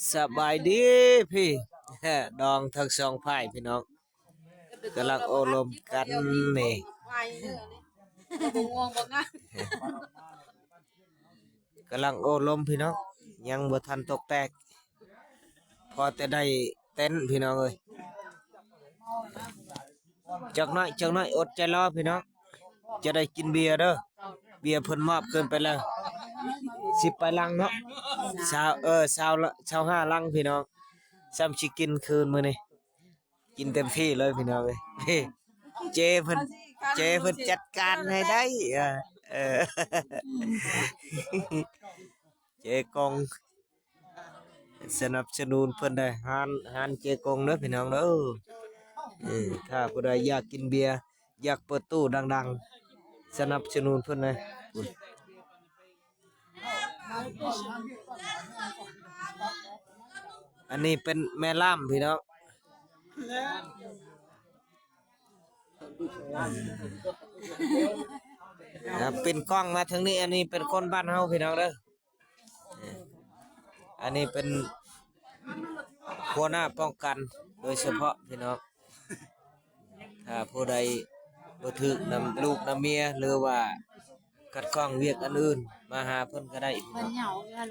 ສະບາຍດີພີ່ ດອງທັງສອງຝ່າຍພີ່ນ້ອງ ກຳລັງໂອ້ລົມກັນນີ້ ກຳລັງໂອ້ລົມພີ່ນ້ອງ ຍັງບໍ່ທັນຕົກແຕກ ພໍແຕ່ໄດ້ເຕັ້ນພີ່ນ້ອງເອີຍ. ຈັກໜ້ອຍ ຈັກໜ້ອຍ ອົດໃຈລໍພີ່ນ້ອງ ຈະໄດ້ກິນເບຍເດີ ເບຍເພິ່ນມອບຄືນໄປແລ້ວ ສິບປາຍລັງເນາະ ຊາວ ເອີ ຊາວ ຊາວຫ້າລັງພີ່ນ້ອງ ຊ້ຳຊິກິນຄືນມື້ນີ້ ກິນເຕັມທີ່ເລີຍພີ່ນ້ອງເອີຍ ເຈເພິ່ນ ເຈເພິ່ນຈັດການໃຫ້ໄດ້ ເອີ ເອີ ເຈກົງ ສະໜັບສະໜູນເພິ່ນໄດ້ ຮ້ານ ຮ້ານເຈກົງເດີພີ່ນ້ອງເດີ ເອີ ຖ້າຜູ້ໃດຢາກກິນເບຍ ຢາກເປີດຕູ້ດັງໆ ສະໜັບສະໜູນເພິ່ນເດີ ອັນນີ້ເປັນແມ່ລ້າມພີ່ນ້ອງ ອ່າ ປິ່ນກ້ອງມາທາງນີ້ ອັນນີ້ເປັນຄົນບ້ານເຮົາພີ່ນ້ອງເດີ ອັນນີ້ເປັນຫົວໜ້າປ້ອງກັນໂດຍສະເພາະພີ່ນ້ອງ ຖ້າຜູ້ໃດບໍ່ຖືກນຳລູກນຳເມຍ ຫຼືວ່າຂັດຂ້ອງວຽກອັນອື່ນ ມາຫາເພິ່ນກໍໄດ້ພີ່ນ້ອງ ເອີ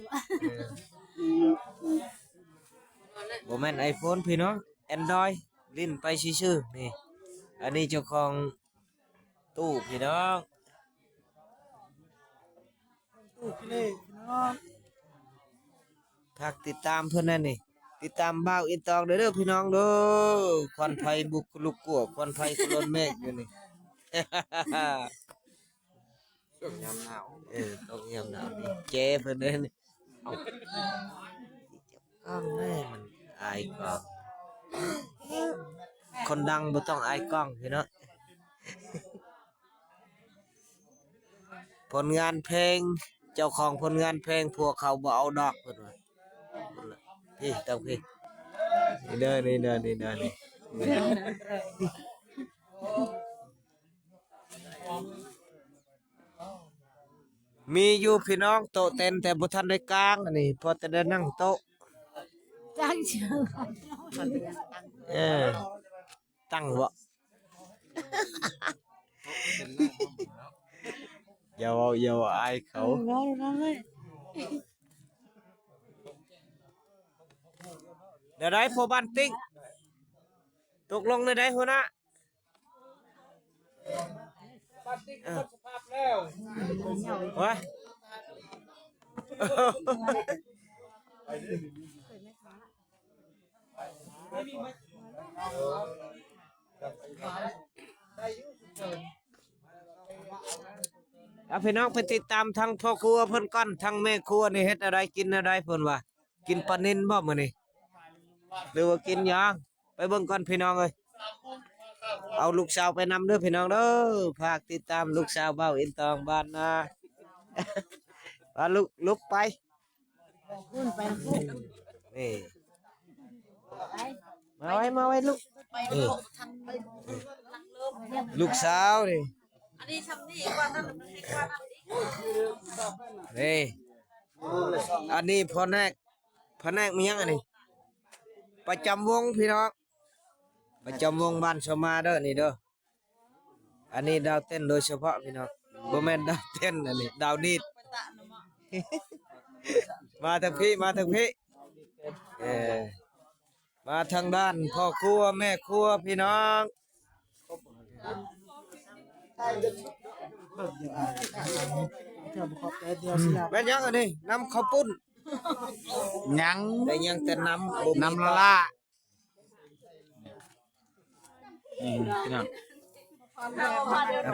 ບໍ່ແມ່ນໄອໂຟນພີ່ນ້ອງ ແອນດຣອຍ ຫຼິ້ນໄປຊື່ໆ ນີ້ ອັນນີ້ເຈົ້າຂອງຕູ້ພີ່ນ້ອງ ຕູ້ຂີ້ເລພີ່ນ້ອງ ຝາກຕິດຕາມເພິ່ນແດ່ນີ້ ຕິດຕາມບ່າວອິນຕອງເດີພີ່ນ້ອງເດີ ຄວັນໄຟບຸກລຸກກົວ ຄວັນໄຟໂຄລນເມກຢູ່ນີ້ ຊ່ວງຍາມໜາວ ເອີ ຕ້ອງຍາມໜາວນີ້ ເຈເພິ່ນເດີນີ້ ເອົາ ກ້ອງແມ່ ມັນອາຍກ້ອງ ຄົນດັງບໍ່ຕ້ອງອາຍກ້ອງພີ່ນ້ອງ ຜົນງານເພງ ເຈົ້າຂອງຜົນງານເພງ ພວກເຂົາບໍ່ເອົາດອກ ເພິ່ນວ່າ ພີ່ ຕັ້ງພີ່ ນີ້ເດີ ນີ້ເດີ ນີ້ເດີ ນີ້ ມີຢູ່ພີ່ນ້ອງ ໂຕະເຕັນ ແຕ່ບໍ່ທັນໄດ້ກາງ ອັນນີ້ພໍແຕ່ໄດ້ນັ່ງໂຕະ ຕັ້ງຊື່ ເອີ ຕັ້ງບໍ່ ຢ່າເວົ້າ ຢ່າເວົ້າ ອາຍເຂົາ ເອີ ເວົ້ານຳເລີຍ ແນວໃດພໍ່ບ້ານຕິ້ງ ຕົກລົງແນວໃດຫົວໜ້າ? ເອີ ໂອ້ຍ ເອົາພີ່ນ້ອງໄປຕິດຕາມທາງພໍ່ຄົວເພິ່ນກ່ອນ ທາງແມ່ຄົວນີ້ເຮັດແນວໃດ ກິນແນວໃດ ເພິ່ນວ່າ ກິນປານິນບໍ່ມື້ນີ້ ຫຼືວ່າກິນຫຍັງ? ໄປເບິ່ງກ່ອນພີ່ນ້ອງເອີຍ. ເອົາລູກສາວໄປນຳເດີພີ່ນ້ອງເດີ. ຝາກຕິດຕາມລູກສາວບ່າວອິນຕອງບ້ານນາ. ວ່າລຸກ ລຸກໄປ. ພຸ້ນໄປພຸ້ນ. ນີ້. ມາໄວ ມາໄວລູກ. ນີ້. ລູກສາວນີ້. ອັນນີ້ຊຳນີ້ກວ່ານັ້ນ ກວ່ານັ້ນອີກ. ນີ້. ອັນນີ້ພະແນກ ພະແນກມີຫຍັງອັນນີ້? ປະຈຳວົງພີ່ນ້ອງ ປະຈຳວົງບ້ານຊມາເດີນີ້ເດີ. ອັນນີ້ດາວເຕັ້ນໂດຍສະເພາະພີ່ນ້ອງ ບໍ່ແມ່ນດາວເຕັ້ນ ອັນນີ້ດາວດີດ. ມາທາງພີ້ ມາທາງພີ້ ເອີ ມາທາງດ້ານພໍ່ຄົວແມ່ຄົວພີ່ນ້ອງ. ແມ່ນຫຍັງອັນນີ້? ນ້ຳເຂົ້າປຸ້ນ. ຍັງ ໄດ້ຍັງແຕ່ນ້ຳ ນ້ຳລະລະ. ນີ້ພີ່ນ້ອງ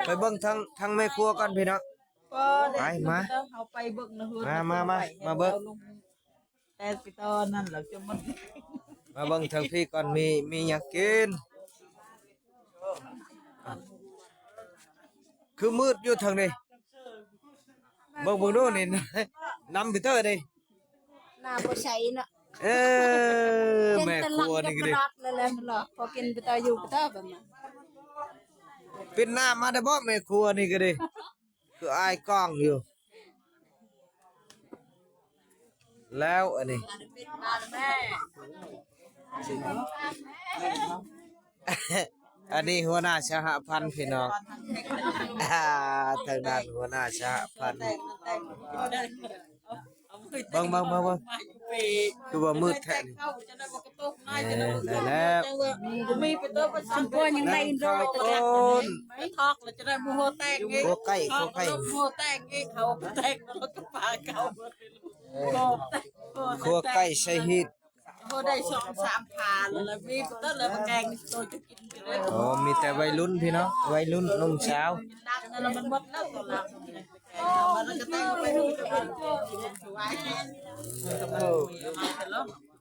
ໄປເບິ່ງທາງ ທາງແມ່ຄົວກ່ອນພີ່ນ້ອງ. ໄປ ມາ ເຮົາໄປເບິ່ງນະເຮືອນ. ມາ ມາ ມາ ມາເບິ່ງ. ແຕ່ໄປຕອນນັ້ນແລ້ວຈະມັນ ມາເບິ່ງທາງພີ້ກ່ອນ ມີ ມີຫຍັງກິນ? ຄືມືດຢູ່ທາງນີ້. ເບິ່ງ ເບິ່ງດູນີ້ ນ້ຳປີເຕີເດ້. ໜ້າບໍ່ໃສເນາະ. ເອີ ແມ່ຄົວນີ້ກະດີ ເຫັນແຕ່ຫຼັງຈະບາດແລ້ວແຫຼະ ພໍກິນປີເຕີຢູ່ປີເຕີແບບນັ້ນ. ປິດໜ້າມາໄດ້ບໍ່ ແມ່ຄົວນີ້ກະດີ. ຄືອາຍກ້ອງຢູ່. ແລ້ວອັນນີ້ ອັນນີ້ຫົວໜ້າສະຫະພັນພີ່ນ້ອງ ອ່າ ທາງດ້ານຫົວໜ້າສະຫະພັນ ເບິ່ງໆໆໆ ຄືວ່າມືດແທ້ນີ້ ເອີ ໄດ້ແລ້ວ ຊຸມພອນຍັງໄດ້ ໄປທອກແລ້ວຈະໄດ້ໝູຫົວແຕກອີກ ຫົວໄກ່ ຫົວໄກ່ ຫົວແຕກອີກ ເຂົາແຕກແລ້ວກໍປາເຂົາ ຫົວໄກ່ໃສ່ຮີດ ໂອ້ ໄດ້ສອງສາມຜາແລ້ວລະ ມີແຕ່ລະມາແກງໂຕຈະກິນຢູ່ເດ້ ອໍ ມີແຕ່ໄວລຸ້ນພີ່ນ້ອງ ໄວລຸ້ນໜຸ່ມສາວ ມັນໝົດແລ້ວຕອນຫຼັງ ມັນກໍແຕ່ງໄປ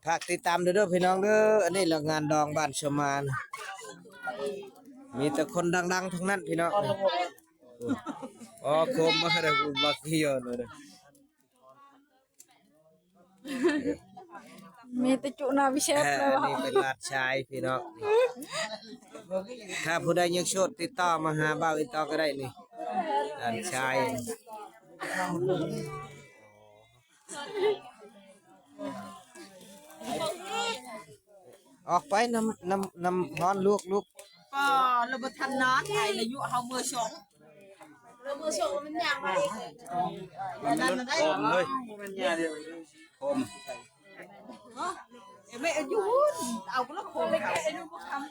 ຝາກຕິດຕາມເດີ ເດີພີ່ນ້ອງເດີ ອັນນີ້ລະງານດອງບ້ານຊະມານ ມີແຕ່ຄົນດັງໆທັງນັ້ນພີ່ນ້ອງ ອໍ ໂຄມມາເດີ ບັກກີ້ເດີ ມີແຕ່ຈຸໜ້າພິເສດ ເອີ ເລີຍວ່າ ອັນນີ້ເປັນຫຼານຊາຍພີ່ນ້ອງ ຖ້າຜູ້ໃດຍັງໂສດຕິດຕໍ່ມາຫາບ່າວອີ່ຕໍ່ກໍໄດ້ນີ້ ຫຼານຊາຍ ອອກໄປນຳ ນຳ ນຳຮ້ອນລູກ ລູກ ກໍລະບໍ່ທັນນອນ ໄອລະຍຸເຮົາເມືອຊົງ ເຮົາເມືອຊົງມັນຍ່າງມາອີກ ມັນໂຄມເລີຍ ໂຄມ ເອີ ແມ່ຢູ່ ເອົາລະໂຄມ ແມ່ຢູ່ບໍ່ຄຳ